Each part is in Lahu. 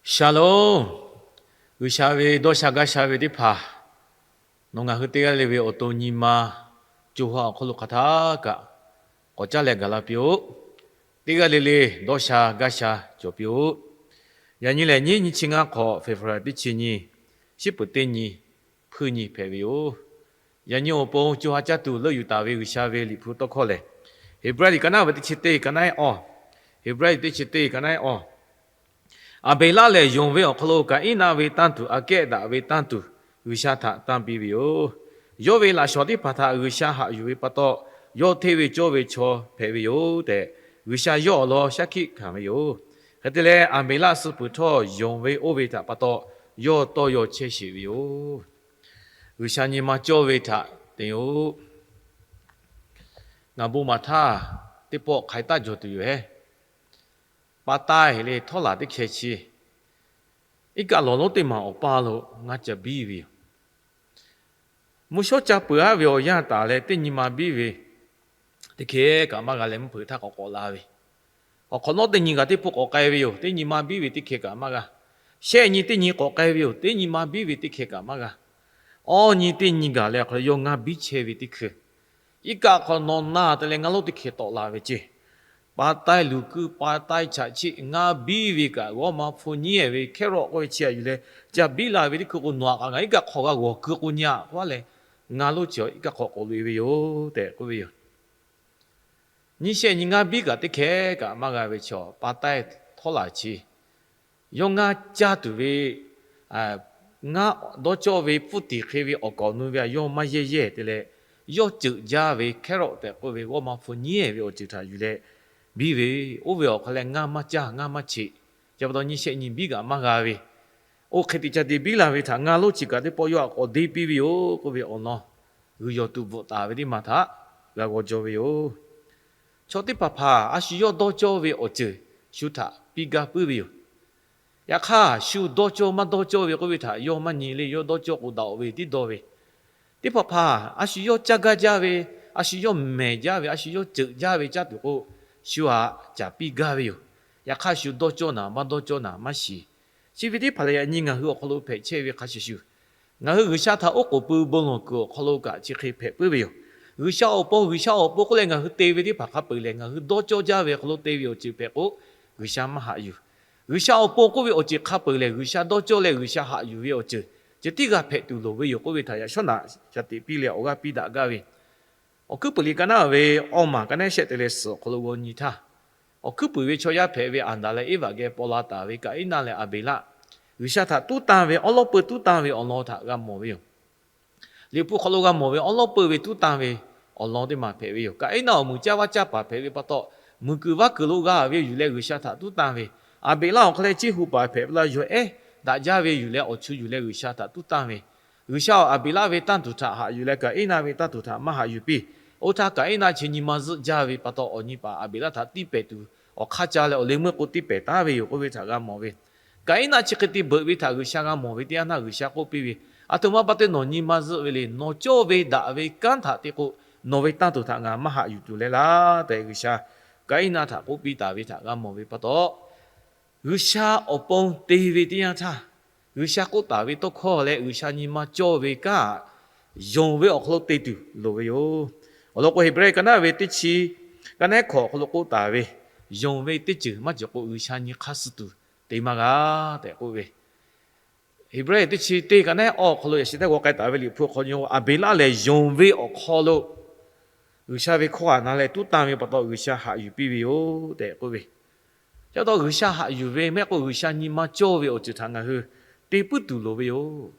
Shalom. G'uiˬsha ve dawˇ sha gaˇ sha ve teˇ hpaˍ, nawˬ ngaˬ hui teˇ g'aˇ le ve awˬ to nyi ma co ha awˬ hk'aw lo hk'aˬ htaˇ kaꞈ k'awꞈ caˉ leh gaˬ la piˇ-oˆ. Teˇ g'aˇ le le dawˇ sha gaˇ sha cawˬ piˇ-oˆ. Yaꞈ nyi lehˬ, nyiˇ nyi chi ngaˇ hk'awꞈ February teˇ chi nyi, shiˉ peuˍ teˇ nyi, hpuiˇ nyi hpehꞈ ve yoˬ. Yaꞈ nyi awˬ pon co ha caˇ tuˬ leuˆ yuˬ taˍ ve G'uiˬsha ve Liꞈ hpu tawˇ hkawˇ lehˬ, Heˍbrehˇ liꞈ ka naˉ ve teˇ chi teˇ ka naˉ-ehˉ awˇ, Heˍbrehˇ liꞈ teˇ chi teˇ ka naˉ-ehˉ awˇ, Aˍbeˍlaˆ lehˬ, yonˍ ve awˬ hk'aw lo Kaˍiˉnaˆ ve tanˇ tuˬ, aꞈ kehˉ daꞈ ve tanˇ tuˬ, G'uiˬsha htaꞈ tanˇ piˇ ve yoˬ. Yawˇ ve laꞈ shawˍ teˇ hpaˍ htaꞈ G'uiˬsha haꞈ yuˬ ve pa taw, yawˇ hteˇ ve cawˇ ve chaw hpehꞈ ve yoˬ tehꞈ, G'uiˬsha yawˇ awˬ lawn shaˉ hkiˆ hkanˍ ve yoˬ. Hk'e te leh, Aˍbeˍlaˆ suh peuˬ htawˇ yonˍ ve oˇ ve htaꞈ pa taw, yawˇ tawˇ yaw chehˇ sheˍ ve yoˬ. G'uiˬsha nyi ma cawˇ ve htaꞈ te-oˆ. Ngaˬ bon maˍ htaˇ, teˇ pawˆ hk'ai taˆ jawˬ tuˬ yoˬ hehˉ. Pa taiˇ le htawˇ laˬ teˇ hkeh chi, iˉ kaˆ lawˬ lonˉ teˇ maˬ awˬ paˇ lo ngaˇ ca biˇ ve yoˬ. Mvuhˇ shawˉ ca peuˬ-aˉ ve awˬ yanˇ taˍ leh teˇ nyi ma biˇ ve teˇ hkeh kaꞈ maˇ g'a leh mvuhˇ hpeuꞈ htaˇ k'awꞈ k'awꞈ la ve. Awˬ hk'awꞈ nawˉ teˇ nyi gaˬ teˇ pawˆ k'awꞈ k'ai ve yoˬ. Teˇ nyi ma biˇ ve teˇ hkeh kaꞈ maˇ g'a. Shehˆ nyi teˇ nyi k'awꞈ k'ai ve yoˬ. Teˇ nyi ma biˇ ve teˇ hkeh kaꞈ maˇ g'a. Awˇ nyi teˇ nyi gaˬ leh hk'aˬ hk'e yawˇ ngaˇ biˇ chehˇ ve teˇ hkeh, iˉ kaˆ hk'aw naw na te leh ngaˇ lonˉ teˇ hkeh tawˆ la ve ceˇ. Pa taiˇ luˬ kuiˇ, pa taiˇ chaꞈ chiˆ ngaˇ biˇ ve kaꞈ g'awˇ ma hpu nyiˉ-ehˍ ve carrot k'oˆ ve chi htaꞈ yuˬ leh ca biˇ la ve teˇ hkeh k'o, nawˬ aꞈ kaꞈ ngaˬ iˉ kaˆ hk'aw g'a g'awˬ keu k'o nyi-a k'oˆ-a leh, ngaˇ lonˉ chi iˉ kaˆ hk'aw k'awꞈ loꞈ-e ve yoˬ tehꞈ k'oˆ ve yoˬ. Nyiˇ shehˆ nyi ngaˇ biˇ kaꞈ teˇ hkeh kaꞈ maˇ g'a ve chaw, pa taiˇ htawˇ laˬ chi yawˇ ngaˇ caˇ tuˬ ve, ngaˇ dawˇ cawˇ ve pfuhˇ tiˍ hk'e ve awˬ kawˍ nu ve aꞈ yawˇ maˇ yehˇ yehˇ te leh, yawˇ ceuꞈ jaˇ ve carrot tehꞈ k'oˆ ve g'awˇ ma hpu nyiˉ-ehˍ ve awˬ ceuˬ htaꞈ yuˬ leh biˇ ve, oˇ ve awˬ hk'aw leh ngaˇ maˇ caˇ ngaˇ maˇ cheꞈ. Chi pa taw nyiˇ shehˆ nyi biˇ kaꞈ maˇ g'a ve, oˇ hk'e te ca te biˇ la ve htaꞈ ngaˇ lonˉ chi kaꞈ teˇ pawˆ yawˇ aꞈ k'awꞈ deˇ piˇ ve yoˬ k'oˆ ve awˬ lawn, g'uiˬ yawˬ tuˬ bvuhꞈ taˍ ve teˇ maˬ htaꞈ g'a g'aw jaw ve yoˬ. Chaw teˇ hpaˍ hpaˍ a shu yawˇ dawˇ cawˇ ve awˬ ceuˬ shu htaꞈ piˇ gaˇ puiˉ ve yoˬ. Yaꞈ hk'aˇ, shu dawˇ cawˇ maˇ dawˇ cawˇ ve k'oˆ ve htaꞈ yawˇ maˇ nyi le. Yawˇ dawˇ cawˇ k'o daꞈ-oꞈ ve tiˉ dawˇ ve. Teˇ hpaˍ hpaˍ a shu yawˇ caˇ gaˇ jaˇ ve, a shu yawˇ mehˬ jaˇ ve, a shu yawˇ ceuꞈ jaˇ ve caˇ tuˬ k'o, shu aꞈ caˍ piˇ gaˇ ve yoˬ. Yaꞈ hk'aˇ, shu dawˇ cawˇ naˍ maˇ dawˇ cawˇ naˍ maˇ shiˍ. Chi ve teˇ hpaˍ lehˬ, yaꞈ nyi ngaˬ hui awˬ hk'aw lo hpehꞈ chehˇ ve hk'a shuˍ shuˍ, ngaˬ hui G'uiˬsha htaꞈ oˉ k'oˍ pui bon lawˬ kuiˬ awˬ hk'aw lo kaꞈ chi hk'e hpehꞈ puiˉ ve yoˬ. G'uiˬsha awˬ pon, G'uiˬsha awˬ pon k'oˆ leh ngaˬ hui te ve teˇ hpaˍ hk'a peuˬ lehˬ, ngaˬ hui dawˇ cawˇ jaˇ ve hk'aw lo te ve awˬ ceuˬ hpehꞈ k'o, G'uiˬsha maˇ haꞈ yuˬ. G'uiˬsha awˬ pon k'oˆ ve awˬ ceuˬ hk'a peuˬ lehˬ, G'uiˬsha dawˇ cawˇ leh G'uiˬsha haꞈ yuˬ ve awˬ ceuˬ ceh tiˉ g'a hpehꞈ tuˬ loˍ ve yoˬ k'oˆ ve htaꞈ yaꞈ shawˉ naꞈ shaˍ teꞈ piˇ leh awˬ g'aˇ piˇ daꞈ gaˇ ve, Awˬ hkuiˉ puiˍ liꞈ ka naˉ ve awˇ maˬ ka naˉ shehˆ te leh suhˍ awˬ hk'aw lo g'aw nyi htaˇ, awˬ hkuiˉ puiˍ ve chaw yaˇ hpehꞈ ve Aˍdanˍ leh Eˇvaꞈ geh paw la taˍ ve Kaˍiˉnaˆ leh Aˍbeˍlaˆ, G'uiˬsha htaꞈ tuˉ tanˇ ve awˉ lawˉ peuˇ tuˉ tanˇ ve awˬ lawn htaꞈ g'a mawˬ ve yoˬ. Liꞈ hpu hk'aw lo g'a mawˬ ve awˉ lawˉ peuˇ ve tuˉ tanˇ ve awˬ lawn teˇ maˬ hpehꞈ ve yoˬ. Kaˍiˉnaˆ awˬ muiˬ caˇ vaˇ caˇ paˍ hpehꞈ ve pa taw, muiˬ kuiˬ vaˇ kuiˬ lo g'a ve yuˬ leh G'uiˬsha htaꞈ tuˉ tanˇ ve, Aˍbeˍlaˆ awˬ hk'aw leh ciˇ hu paˍ hpehꞈ ve la yawˬ ehˉ daꞈ jaˇ ve yuˬ leh awˬ chu yuˬ leh G'uiˬsha htaꞈ tuˉ tanˇ ve, G'uiˬsha Aˍbeˍlaˆ ve tanˇ tuˬ htaꞈ haꞈ yuˬ leh Kaˍiˉnaˆ ve tanˇ tuˬ htaꞈ maˇ haꞈ yuˬ piˇ. Oˇ htaˇ Kaˍiˉnaˆ chi nyi ma zuhˆ jaˇ ve pa taw, awˬ nyi paˍ Aˍbeˍlaˆ htaꞈ tiˇ pehˍ tuˬ awˬ hk'aˇ ca leh awˬ leh meuˇ k'o tiˇ pehˍ taˉ ve yoˬ k'oˆ ve htaꞈ g'a mawˬ ve. Kaˍiˉnaˆ chi hk'e te beuꞈ ve htaꞈ G'uiˬsha g'a mawˬ ve teˇ yanˇ htaˇ, G'uiˬsha k'oˆ piˇ ve, Aˬ htoꞈ ma pa te nawˬ nyi ma zuhˆ ve le. Nawˬ cawˇ ve daꞈ ve kanˉ htaꞈ te k'o, nawˬ ve tanˇ tuˬ htaꞈ ngaˬ maˇ haꞈ yuˬ tuˬ leh laˇ tehꞈ, G'uiˬsha Kaˍiˉnaˆ htaꞈ k'oˆ piˇ taˍ ve htaꞈ g'a mawˬ ve pa taw, G'uiˬsha awˬ pon te ve teˇ yanˇ htaˇ, G'uiˬsha k'oˆ taˍ ve tawˇ hkawˇ leh G'uiˬsha nyi ma cawˇ ve kanˉ yonˍ ve awˬ hk'aw lo te tuˬ loˍ ve yoˬ. Awˬ lawn k'o, Heˍbrehˇ ka naˉ ve teˇ chi ka naˉ hkawꞈ awˬ hk'aw lo k'oˆ taˍ ve, yonˍ ve teˇ ceuˬ maˇ cawˬ k'o, G'uiˬsha nyi hk'aˇ suh tuˬ te maˇ g'a tehꞈ k'oˆ ve, Heˍbrehˇ teˇ chi teˇ ka naˉ awˇ awˬ hk'aw lo yaꞈ shi teˇ g'aw k'ai taˍ ve Liꞈ hpu hk'aw nyi, Aˍbeˍlaˆ lehˬ yonˍ ve awˬ hk'aw lo G'uiˬsha ve hkawˇ htaꞈ na leh tuˉ tanˇ ve pa taw, G'uiˬsha haꞈ yuˬ piˇ ve yoˬ tehꞈ k'oˆ ve. Chi pa taw G'uiˬsha haꞈ yuˬ ve mehˆ k'o, G'uiˬsha nyi ma cawˇ ve awˬ ceuˬ htaꞈ ngaˬ hui te puiˉ tuˬ loˍ ve yoˬ.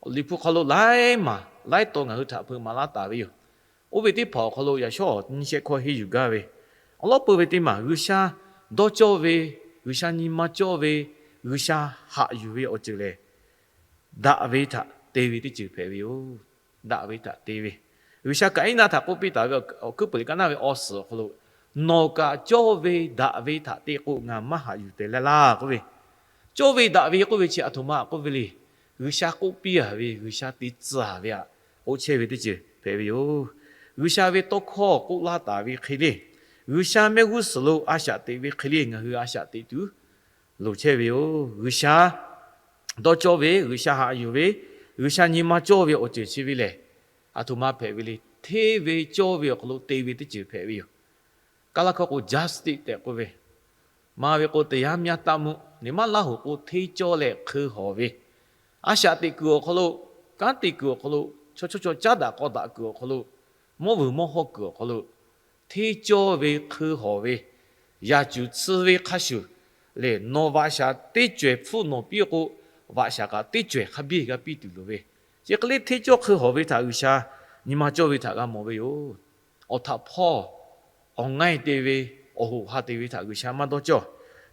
Liꞈ hpu hk'aw lo laiˉ maˬ laiˉ taw ngaˬ hui htaꞈ hpeuꞈ maˍ laˇ taˍ ve yoˬ. Oˇ ve teˇ hpaˍ awˬ hk'aw lo yaꞈ shawˉ awˬ nyi shehˆ hkawˇ henˇ yuˬ gaˇ ve, awˬ lawˉ peuˇ ve teˇ maˬ G'uiˬsha dawˇ cawˇ ve, G'uiˬsha nyi ma cawˇ ve, G'uiˬsha haꞈ yuˬ ve awˬ ceuˬ lehˬ, daꞈ ve htaꞈ te ve teˇ ceuˬ hpehꞈ ve yoˬ. Daꞈ ve htaꞈ te ve, G'uiˬsha Kaˍiˉnaˆ htaꞈ k'oˆ piˇ taˍ ve awˬ hkuiˉ puiˍ liꞈ ka naˉ ve awˬ suhˍ awˬ hk'aw lo, Nawˬ kaꞈ cawˇ ve daꞈ ve htaꞈ te k'o, ngaˬ maˇ haꞈ yuˬ te leh laˇ k'oˆ ve. Cawˇ ve daꞈ ve k'oˆ ve chi aˬ htoꞈ ma k'oˆ ve le. G'uiˬsha k'oˆ piˇ-a ve, G'uiˬsha te tcuh-a ve aꞈ k'oˆ chehˇ ve teˇ ceuˬ hpehꞈ ve yoˬ. G'uiˬsha ve tawˇ hkawˇ k'oˆ laˇ taˍ ve hk'e le, G'uiˬsha mehˆ g'uˇ suhˍ lo a shaꞈ teꞈ ve hk'e le ngaˬ hui a shaꞈ teꞈ tuˬ loˍ chehˇ ve yoˬ. G'uiˬsha dawˇ cawˇ ve, G'uiˬsha haꞈ yuˬ ve, G'uiˬsha nyi ma cawˇ ve awˬ ceuˬ chi ve lehˬ, aˬ htoꞈ ma hpehꞈ ve le. Hteˇ ve cawˇ ve awˬ hk'aw lo te ve teˇ ceuˬ hpehꞈ ve yoˬ. Kaˇlaˇ hkawˇ k'o justice tehꞈ k'oˆ ve, maˇ ve k'o တရားမျှတမှု, neˇ maˇ Laˇ hoˍ k'o hteˇ cawˇ leh hk'eu hawˍ ve, a shaꞈ teꞈ kuiˬ awˬ hk'aw lo, kanˉ te kuiˬ awˬ hk'aw lo, chaw chaw chaw caˉ daꞈ k'aw daꞈ kuiˬ awˬ hk'aw lo, mawˇ vuiˬ mawˇ hawˇ kuiˬ awˬ hk'aw lo, hteˇ cawˇ ve hk'eu hawˍ ve, yaꞈ cuˬ tsuh ve hk'a shuˍ lehˬ, nawˬ vaꞈ shaˍ teˇ cawehˬ hpfuhˇ nawˬ piˇ k'o, vaꞈ shaˍ kaꞈ teˇ cawehˬ hk'a biˇ g'a piˇ tuˬ loˍ ve, chi hk'e le hteˇ cawˇ hk'eu hawˍ ve htaꞈ G'uiˬsha nyi ma cawˇ ve htaꞈ g'a mawˬ ve yoˬ. Awˬ htaꞈ hpawˇ awˬ ngaiˇ te ve, awˬ hoꞈ ha te ve htaꞈ G'uiˬsha maˇ dawˇ cawˇ.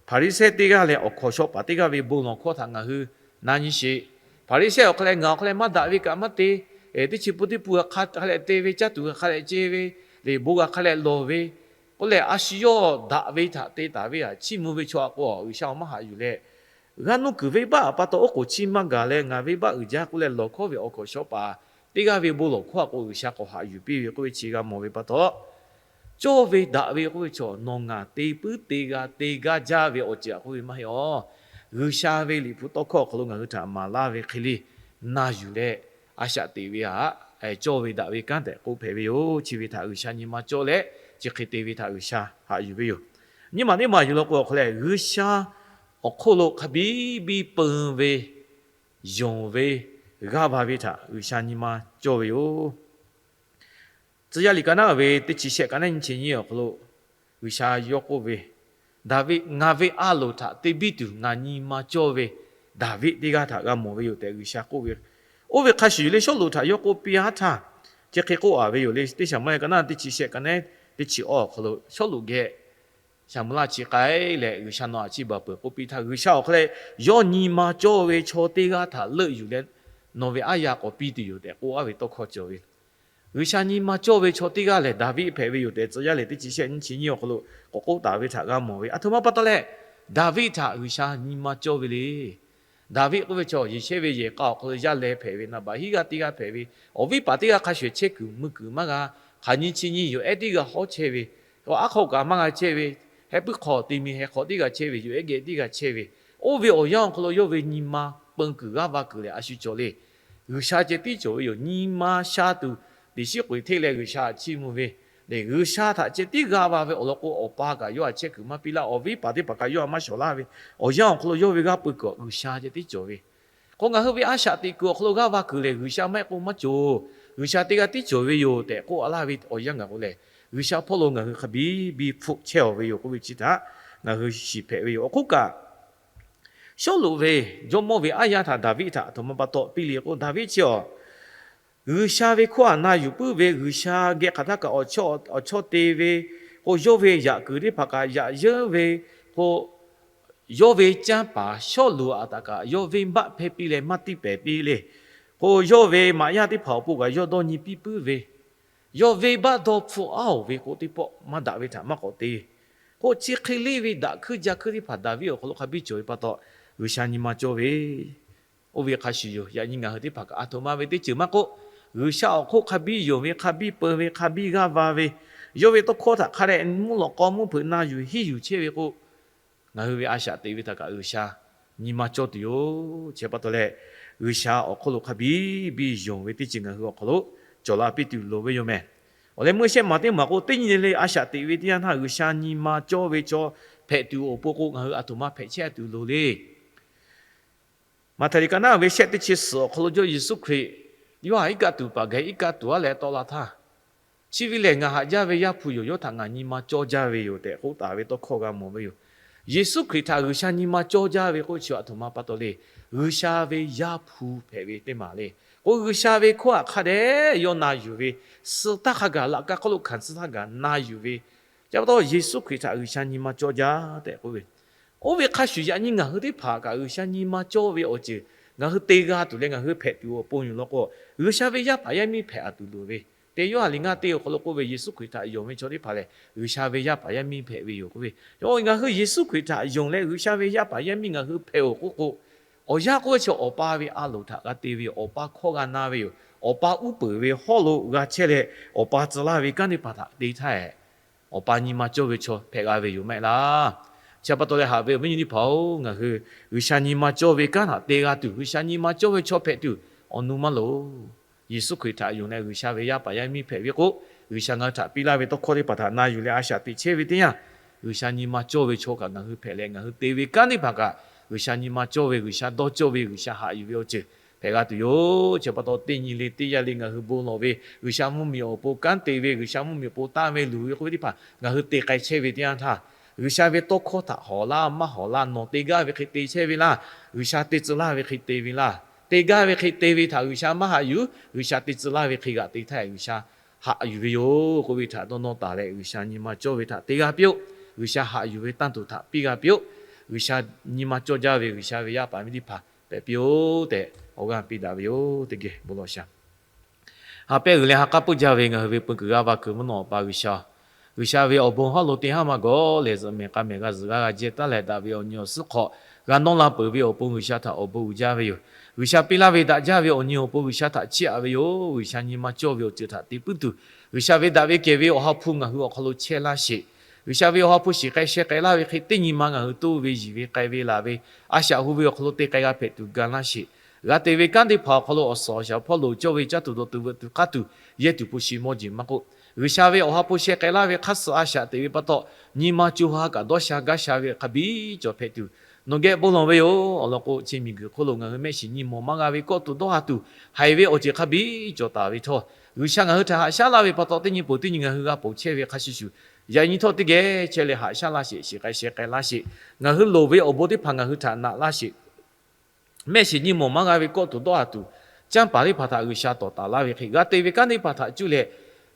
Hpaˍriˍsehˇ teˇ g'aˇ leh awˬ hkawnˍ shaw paˍ teˇ g'aˇ ve bon lawˬ hkawˇ htaꞈ ngaˬ hui na nyi sheˍ. Hpaˍriˍsehˇ awˬ hk'aw leh ngaˬ awˬ hk'aw leh maˇ daꞈ ve kaꞈ maˇ te, teˇ chi pun teˇ pun g'a hk'a leh te ve, caˇ tuˬ g'a hk'a leh ce ve, lehˬ bon g'a hk'a leh lawˬ ve, k'oˆ leh a shu yawˇ daꞈ ve htaꞈ te taˍ ve htaꞈ chiˇ mvuh ve chaw a k'o, G'uiˬsha awˬ maˇ haꞈ yuˬ leh, g'aˇ nuˇ kuiˬ venˇbaˆ pa taw oˉ k'oˍ chiˇ maˇ gaˬ leh ngaˬ venˇbaˆ uiˍ jaˇ k'oˆ leh lawˬ hkawˇ ve awˬ hkawnˍ shaw paˍ teˇ g'aˇ ve bon lawˬ hkawˇ a k'o, G'uiˬsha k'awꞈ haꞈ yuˬ piˇ ve k'oˆ ve chi g'a mawˬ ve pa taw, cawˇ ve daꞈ ve k'oˆ ve chaw nawˬ ngaˬ te puiˉ te g'a te gaˇ jaˇ ve awˬ ceuˬ a k'oˆ ve maˇ heˆ awˬ. G'uiˬsha ve Liꞈ hpu tawˇ hkawˇ awˬ hk'aw lo ngaˬ hui htaꞈ maˍ laˇ ve hk'e le, na yuˬ leh a shaꞈ teꞈ ve htaꞈ cawˇ ve daꞈ ve kanˉ tehꞈ k'oˆ hpehꞈ ve yoˬ. Chi ve htaꞈ G'uiˬsha nyi ma cawˇ leh chi hk'e te ve htaꞈ G'uiˬsha haꞈ yuˬ ve yoˬ. Nyi maˬ teˇ maˬ yuˬ law k'o awˬ hk'aw leh G'uiˬsha awˬ hk'oˆ lo hk'a biˇ biˇ peun ve, yonˍ ve, g'aˇ va ve htaꞈ G'uiˬsha nyi ma cawˇ ve yoˬ. Tcuh yaˇ liꞈ ka naˉ ve teˇ chi shehˆ ka naˉ nyiˇ chi nyiˇ awˬ hk'aw lo G'uiˬsha yawˇ k'oˆ ve, Daˍviˆ, ngaˬ ve a loˍ htaꞈ te biˇ tuˬ ngaˬ nyi ma cawˇ ve Daˍviˆ teˇ g'aˇ htaꞈ g'a mawˬ ve yoˬ tehꞈ G'uiˬsha k'oˆ ve. Oˇ ve hk'a shuˍ yoˬ le, Sawˉluꞈ htaꞈ yawˇ k'oˆ piˇ-a htaˇ, chi hk'e k'oˆ-a ve yoˬ le. Teˇ Saˍmo-eˬ ka naˉ teˇ chi shehˆ ka naˉ teˇ chi awˇ awˬ hk'aw lo Sawˉluꞈ geh Saˍmo-eˬ chi k'ai leh G'uiˬsha nawˬ htaꞈ chiˇ baˬ peuˬ k'oˆ piˇ htaˇ, G'uiˬsha awˬ hk'aw leh yawˇ nyi ma cawˇ ve chaw teˇ g'aˇ htaꞈ leuˆ yuˬ leh nawˬ ve aˉ yaˇ k'awꞈ piˇ tuˬ yoˬ tehꞈ k'oˆ-a ve tawˇ hkawˇ cawˬ ve. G'uiˬsha nyi ma cawˇ ve chaw teˇ g'aˇ lehˬ Daˍviˆ hpehꞈ ve yoˬ tehꞈ, tcuh yaˇ lehˬ teˇ chi shehˆ nyiˇ chi nyiˇ awˬ hk'aw lo k'awꞈ k'oˆ taˍ ve htaꞈ g'a mawˬ ve. Aˬ htoꞈ ma pa taw leh, Daˍviˆ htaꞈ G'uiˬsha nyi ma cawˇ ve le. Daˍviˆ k'oˆ ve chaw Yeˍsehˇ ve yehˬ k'a awˬ hk'aw lo yaˇ leh hpehꞈ ve, naˍ baꞈ hiˉ g'aˇ teˇ g'aˇ hpehꞈ ve, awˬ viˉ paˍ teˇ g'aˇ hk'a shuˍ chehˇ kuiˬ mui kuiˬ maˇ g'a, hk'aˬ nyi chi nyi yoˬ ehˉ teˇ g'aˇ hawˉ chehˇ ve, aˬ aˉ hk'aw kaꞈ maˇ g'a chehˇ ve, heh puiˉ hk'aw te mi heh hk'aw teˇ g'aˇ chehˇ ve, yoˬ ehˉ geh teˇ g'aˇ chehˇ ve, oˇ ve awˬ yanˇ awˬ hk'aw lo yawˇ ve nyi ma peun kuiˬ g'aˇ va kuiˬ lehˬ a shu cawˬ le. G'uiˬsha ceh tiˉ cawˬ ve yoˬ. Nyi ma sha tuˬ teꞈ shiˉ k'oꞈ-e hteˇ leh G'uiˬsha htaꞈ chiˇ mvuh ve, lehˬ G'uiˬsha htaꞈ ceh tiˉ g'a va ve awˬ lawn k'o, awˬ pa kaꞈ yawˇ htaꞈ chehˇ kuiˬ maˇ piˇ laˇ, awˬ viˉ paˍ teˇ hpaˍ kaꞈ yawˇ htaꞈ maˇ shawˍ laˇ ve awˬ yanˇ awˬ hk'aw lo yawˇ ve g'aˇ peu kuiˬ G'uiˬsha ceh tiˉ cawˬ ve. K'o ngaˬ hui ve a shaꞈ teꞈ kuiˬ awˬ hk'aw lo g'aˇ va kuiˬ lehˬ G'uiˬsha maˇ heˆ k'o maˇ cawˬ. G'uiˬsha teˇ g'aˇ tiˉ cawˬ ve yoˬ tehꞈ k'oˆ-a laˇ ve awˬ yanˇ gaˬ k'o lehˬ, G'uiˬsha hpawˇ lo ngaˬ hui hk'a biˇ biˇ hpfuhˆ chehˇ-aˬ ve yoˬ k'oˆ ve chi htaꞈ ngaˬ hui shiˍ hpehꞈ ve yoˬ. Awˬ hk'oˆ kaꞈ, Sawˉluꞈ ve jawˇmawˇ ve aˉ yaˇ htaꞈ Daˍviˆ htaꞈ aˬ htoꞈ ma pa taw piˇ le k'o, Daˍviˆ chi awˬ G'uiˬsha ve hkawˇ htaꞈ na yuˬ puiˉ ve, G'uiˬsha geh hk'aˬ htaˇ kaꞈ awˬ chawˇ awˬ chawˇ te ve, k'o yawˇ ve yaꞈ kuiˬ teˇ hpaˍ kaꞈ yaꞈ yeunˇ ve, k'o yawˇ ve canˇ paˍ Sawˉluꞈ a taꞈ kaꞈ yawˇ venˇbaˆ hpehˇ piˇ leh maˇ tiˇ pehˍ piˇ le. K'o yawˇ ve maꞈ yaˇ teˇ hpaˍ awˬ pon kaꞈ yawˇ dawˇ nyi piˇ puiˉ ve, yawˇ venˇbaˆ dawˇ hpfuhˆ aˉ-oˬ ve k'o teˇ pawˆ maˇ daꞈ ve htaꞈ maˇ k'awꞈ te. K'o chi hk'e le ve daꞈ hkuiˇ ja hkuiˇ teˇ hpaˍ Daˍviˆ awˬ hk'aw lo hk'a biˇ cawˬ ve pa taw, G'uiˬsha nyi ma cawˇ ve. Oˇ ve hk'a shuˍ yoˬ. Yaꞈ nyi ngaˬ hui teˇ hpaˍ kaꞈ aˬ htoꞈ ma ve teˇ ceuˬ maˇ k'oˆ, G'uiˬsha awˬ hk'oˆ hk'a biˇ yonˍ ve, hk'a biˇ peun ve, hk'a biˇ g'aˇ va ve, yawˇ ve tawˇ hkawˇ htaꞈ hk'a dehꞈ mvuhˇ lawꞈ k'aw mvuhˇ hpeuꞈ na yuˬ hiˉ yuˬ chehˇ ve k'o, ngaˬ hui ve a shaꞈ teꞈ ve htaꞈ kaꞈ G'uiˬsha nyi ma cawˇ tuˬ yoˬ. Chi pa taw leh, G'uiˬsha awˬ hk'oˆ lo hk'a biˇ biˇ yonˍ ve teˇ ceuˬ ngaˬ hui awˬ hk'aw lo cawˬ la piˇ tuˬ loˍ ve yoˬ meh. Awˬ leh meuˇ shehˆ maˬ teˇ maˬ k'o, teˇ nyi le le a shaꞈ teꞈ ve teˇ yanˇ htaˇ G'uiˬsha nyi ma cawˇ ve chaw hpehꞈ tuˬ awˬ pon k'o, ngaˬ hui aˬ htoꞈ ma hpehꞈ chehˇ tuˬ loˍ le. Maꞈhtehˍ liꞈ ka naˉ ve shehˆ teˇ chi suhˍ awˬ hk'aw lo jawˇ Yeˍsuˆ Hkriꞈ yawˇ htaꞈ iˉ kaˆ tuˬ paˍ geh iˉ kaˆ tuˬ aˉ leh tawˆ la htaˇ, chi ve lehˬ ngaˬ haꞈ jaˇ ve Yaˇ hpu yoˬ. Yawˇ htaꞈ ngaˬ nyi ma cawˇ jaˇ ve yoˬ tehꞈ k'oˆ taˍ ve tawˇ hkawˇ g'a mawˬ ve yoˬ. Yeˍsuˆ Hkriꞈ htaꞈ G'uiˬsha nyi ma cawˇ jaˇ ve k'oˆ chi aˬ htoꞈ ma pa taw le. G'uiˬsha ve Yaˇ hpu hpehꞈ ve teˇ maˬ le. K'o G'uiˬsha ve hkawˇ htaꞈ hk'a dehꞈ yawˇ na yuˬ ve, suh htaˇ hk'a gaˬ laꞈ ka hk'oˆ lo hkanˍ suh htaˇ gaˬ na yuˬ ve, chi pa taw Yeˍsuˆ Hkriꞈ htaꞈ G'uiˬsha nyi ma cawˇ jaˇ tehꞈ k'oˆ ve. Oˇ ve hk'a shuˍ yaꞈ nyi ngaˬ hui teˇ hpaˍ kaꞈ G'uiˬsha nyi ma cawˇ ve awˬ ceuˬ ngaˬ hui te g'a tuˬ leh ngaˬ hui hpehꞈ tuˬ awˬ pon yoˬ law k'o, G'uiˬsha ve yaˇ paˍ yaˇ miˇ hpehꞈ a tuˬ loˍ ve. Teˇ Yoˇhanˬ liꞈ ngaˇ teˇ awˬ hk'aw lo k'oˆ ve, Yeˍsuˆ Hkriꞈ htaꞈ yonˍ ve chaw teˇ hpaˍ lehˬ G'uiˬsha ve yaˇ paˍ yaˇ miˇ hpehꞈ ve yoˬ k'oˆ ve. Ngaˬ hui Yeˍsuˆ Hkriꞈ htaꞈ yonˍ leh G'uiˬsha ve yaˇ paˍ yaˇ miˇ ngaˬ hui hpehꞈ-oˬ k'oˆ k'o, awˬ yanˇ k'oˆ ve chi Awˬ pa ve a loˍ htaꞈ g'a te ve yoˬ. Awˬ pa hkawˇ g'a na ve yoˬ. Awˬ pa uˉ peunˍ ve hawˉ lo g'a chehˇ leh, Awˬ pa tcuh laˇ ve kanˉ teˇ hpaˍ htaꞈ te htaˇ, Awˬ pa nyi ma cawˇ ve chaw hpehꞈ g'a ve yoˬ maˇ heˆ laˇ. Chi pa taw leh haꞈ ve awˬ viˉ nyi teˇ hpaˍ-oˬ, ngaˬ hui G'uiˬsha nyi ma cawˇ ve kanˉ htaꞈ te g'a tuˬ, G'uiˬsha nyi ma cawˇ ve chaw hpehꞈ tuˬ awˬ nu maˇ loˍ. Yeˍsuˆ Hkriꞈ htaꞈ yonˍ leh G'uiˬsha ve yaˇ paˍ yaˇ miˇ hpehꞈ ve k'o, G'uiˬsha ngaˬ hui htaꞈ piˇ laˇ ve tawˇ hkawˇ teˇ hpaˍ htaꞈ na yuˬ leh a shaꞈ teꞈ chehˇ ve teˇ yanˇ, G'uiˬsha nyi ma cawˇ ve chaw kaꞈ ngaˬ hui hpehꞈ leh, ngaˬ hui te ve kanˉ teˇ hpaˍ kaꞈ G'uiˬsha nyi ma cawˇ ve, G'uiˬsha dawˇ cawˇ ve, G'uiˬsha haꞈ yuˬ ve awˬ ceuˬ hpehꞈ g'a tuˬ yoˬ. Chi pa taw teˇ nyi le teˇ yanˇ le ngaˬ hui bon lawˬ ve, G'uiˬsha mvuhˇmiˬ awˬ pon kanˉ te ve, G'uiˬsha mvuhˇmiˬ awˬ pon tanˇ ve luˬ ve k'oˆ ve teˇ hpaˍ ngaˬ hui te k'ai chehˇ ve teˇ yanˇ htaˇ, G'uiˬsha ve tawˇ hkawˇ htaꞈ hawˍ laˇ maˇ hawˍ laˇ, nawˬ te gaˇ ve hk'e te chehˇ ve laˇ, G'uiˬsha te tcuh laˇ ve hk'e te ve laˇ, te gaˇ ve hk'e te ve htaꞈ G'uiˬsha maˇ haꞈ yuˬ, G'uiˬsha te tcuh laˇ ve hk'e g'aꞈ te htaˇ G'uiˬsha haꞈ yuˬ ve yoˬ k'oˆ ve htaꞈ dawˇ nawˇ taˍ leh, G'uiˬsha nyi ma cawˇ ve htaꞈ te g'a piˇ-oˆ. G'uiˬsha haꞈ yuˬ ve tanˇ tuˬ htaꞈ piˇ g'a piˇ-oˆ. G'uiˬsha nyi ma cawˇ jaˇ ve G'uiˬsha ve yaˇ paˍ miˇ teˇ hpaˍ hpehꞈ piˇ-oˆ tehꞈ awˬ g'aˇ piˇ daꞈ ve yoˬ. Teˇ geh bon lawˬ shaˍ. Ha pehˇ g'uiˬ leh ha k'aˉ puiˉ jaˇ ve ngaˬ hui ve peu kuiˬ g'aˇ va kuiˬ mvuhˇ naw awˬ pa G'uiˬsha, G'uiˬsha ve awˬ bon hawˉ lo te haˉ maˇ gawˬ lehˬ, zuhꞈ mehˍ k'a mehˍ g'a zuhꞈ g'a g'a jehˇ taˉ leh daꞈ ve awˬ nyi awˬ suhˉ hk'aw g'a nawˇ la peuˬ ve awˬ pon G'uiˬsha htaꞈ awˬ bon uiˍ jaˇ ve yoˬ. G'uiˬsha piˇ laˇ ve daꞈ jaˇ ve awˬ nyi awˬ pon G'uiˬsha htaꞈ chiˇ aꞈ ve yoˬ. G'uiˬsha nyi ma cawˇ ve awˬ ceuˬ htaꞈ te puiˉ tuˬ, G'uiˬsha ve daꞈ ve kehˬ ve Awˬ ha hpu ngaˬ hui awˬ hk'aw lo chehˇ laˇ sheˍ. G'uiˬsha ve Awˬ ha hpu shiˍ k'ai sheh k'ai laˇ ve hk'e teˇ nyi ma ngaˬ hui toˇ ve yiˬ ve k'ai ve laˬ ve a shaꞈ hu ve awˬ hk'aw lo te k'ai g'a hpehꞈ tuˬ ga laˇ sheˍ. G'a te ve kanˉ teˇ hpaˍ awˬ hk'aw lo awˬ suhˍ awˬ shaˍ hpawˇ loˍ cawˇ ve caˇ tuˬ dawˬ tuˬ veuꞈ tuˬ k'aˇ tuˬ yehˇ tuˬ hpu shi mawˇ jeˬ maˇ k'oˆ, G'uiˬsha ve Awˬ ha hpu sheh k'ai laˇ ve hk'aˇ suh a shaꞈ teꞈ ve pa taw, nyi ma co ha kaꞈ dawˇ sha gaˇ sha ve hk'a biˇ cawˬ hpehꞈ tuˬ nawˬ geh bon lawˬ ve yoˬ. Awˬ lawn k'o, chi miˬguiˬ hk'oˆ lo ngaˬ hui mehˆ shiˍ nyi mawˬ maˇ g'a ve kawˆ tuˬ dawˇ ha tuˬ haiˬ ve awˬ ceuˬ hk'a biˇ cawˬ taˍ ve htawˇ, G'uiˬsha ngaˬ hui htaꞈ haꞈ shaˉ laˇ ve pa taw, teˇ nyi peuˬ teˇ nyi ngaˬ hui g'a ponˬ chehˇ ve hk'a shuˍ shuˍ, yaꞈ nyi htawˇ teˇ geh chehˇ leh haꞈ shaˉ laˇ sheˍ, shiˍ k'ai sheh k'ai laˇ sheˍ. Ngaˬ hui loˍ ve awˬ bon teˇ hpaˍ ngaˬ hui htaꞈ naꞈ laˇ sheˍ. Mehˆ shiˍ nyi mawˬ maˇ g'a ve kawˆ tuˬ dawˇ ha tuˬ, canˇ paˍ teˇ hpaˍ htaꞈ G'uiˬsha tawˍ taˍ laˇ ve hk'e, g'a te ve kanˉ teˇ hpaˍ htaꞈ cuˇ leh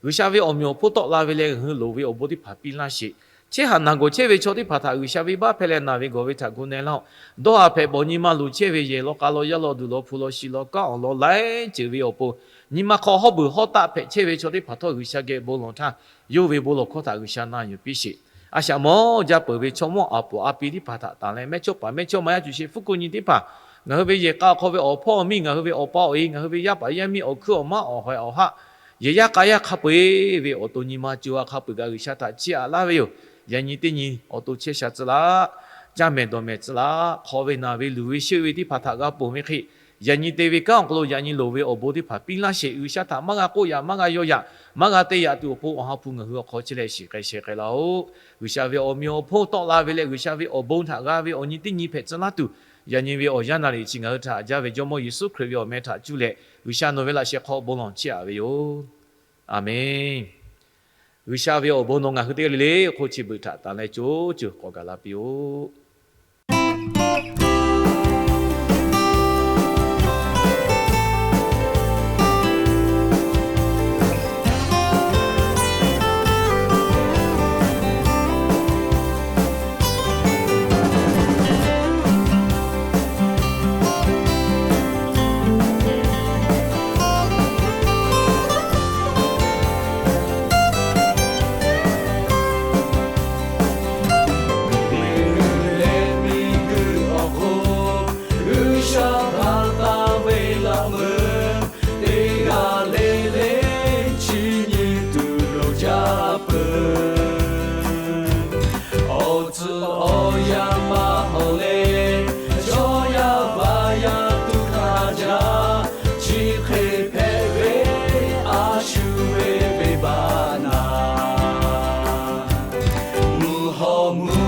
G'uiˬsha ve awˬ meꞈ awˬ hponˇ tawˆ la ve leh ngaˬ hui loˍ ve awˬ bon teˇ hpaˍ piˇ laˇ sheˍ. Chehˇ haꞈ naˬ gawˬ chehˇ ve chaw teˇ hpaˍ htaꞈ G'uiˬsha venˇbaˆ hpehˇ leh naˬ ve gawˬ ve htaꞈ gu na laˇ-oˆ. Dawˇ ha hpehꞈ bawˬ nyi ma luˬ chehˇ ve yehˬ law k'a law yaˇ law duˬ law hpu law shi law kanˉ awˬ lawn laiˉ ceuˬ ve awˬ pon, nyi ma hk'aw hawˉ beuˬ hawˉ taˆ hpehꞈ chehˇ ve chaw teˇ hpaˍ htawˇ G'uiˬsha geh bon lawˬ htaˇ, yawˇ ve bon lawˬ hkawˇ htaꞈ G'uiˬsha na yuˬ piˇ sheˍ. A shaꞈ mawˇ jaˇ peuˬ ve chaw mawˇ aˍ puˍ a pi teˇ hpaˍ htaꞈ tanˬ leh mehˇchawˇ paˍ mehˇchawˇma yaˇ cuˬ sheˍ hpfuhˇ ku nyi teˇ hpaˍ, ngaˬ hui ve yehˬ k'a awˬ hk'aw ve awˬ hpawˇ awˬ miˇ, ngaˬ hui ve awˬ pa awˬ e, ngaˬ hui ve yaˇ paˍ yaˇ miˇ awˬ hkuiˉ awˬ maˉ awˬ hawehˍ awˬ haˆ, yehˬ yaˇ k'a yaˇ hk'a peu-eˬ ve awˬ to nyi ma co ha hk'a peu-eˬ kaꞈ G'uiˬsha htaꞈ chiˇ aꞈ laˇ ve yoˬ. Yaꞈ nyi teˇ nyi awˬ to chehˇ sha tcuh laˇ, caˇ mehˍ dawˬ mehˍ tcuh laˇ, hk'awꞈ ve naˬ ve luˬ ve sheuˆ ve teˇ hpaˍ htaꞈ g'a ponˬ ve hk'e, yaꞈ nyi te ve kanˉ awˬ hk'aw lo yaꞈ nyi loˍ ve awˬ bon teˇ hpaˍ piˇ laˇ sheˍ. G'uiˬsha htaꞈ maˇ g'a k'oˆ yaꞈ, maˇ g'a yaw yaꞈ, maˇ g'a te yaꞈ tuˬ awˬ pon Awˬ ha hpu ngaˬ hui awˬ hk'aw chehˇ leh shiˍ k'ai sheh k'ai laˇ-oˆ. G'uiˬsha ve awˬ meꞈ awˬ hponˇ tawˆ la ve leh G'uiˬsha ve awˬ bon htaꞈ g'a ve awˬ nyi teˇ nyi hpehꞈ tcuh laˇ tuˬ, yaꞈ nyi ve awˬ yanˇ naˍ riˍ chi ngaˬ hui htaꞈ haꞈ jaˇ ve Jawˇmawˇ Yeˍsuˆ Hkriꞈ ve awˬ meh htaꞈ cuˇ leh G'uiˬsha nawˬ ve laꞈ sheh hk'aw bon lawˬ chiˇ aꞈ ve yoˬ. Aˬmenˍ. G'uiˬsha ve awˬ bon nawˬ ngaˬ hui teˇ g'aˇ le le hk'oˆ chi beuꞈ htaꞈ tanˬ leh co co k'awꞈ gaˬ la piˇ-oˆ. Leh miˬguiˬ awˬ hk'oˆ G'uiˬsha hpanˍ taˍ ve laꞈ meuˇ, teˇ g'aˇ le le chi nyi tuˬ loˍ jaˇ peuˬ. Awˬ tcuhˍ awˬ yanˇ maˇ hawˍ leh, chaw yaˇ vaˇ yaˇ tuˬ hk'aˇ jaˇ, chi hk'e hpehꞈ ve a shu ve venˇbaˆ naˍ, mvuhˇ hawˉ mvuhˇ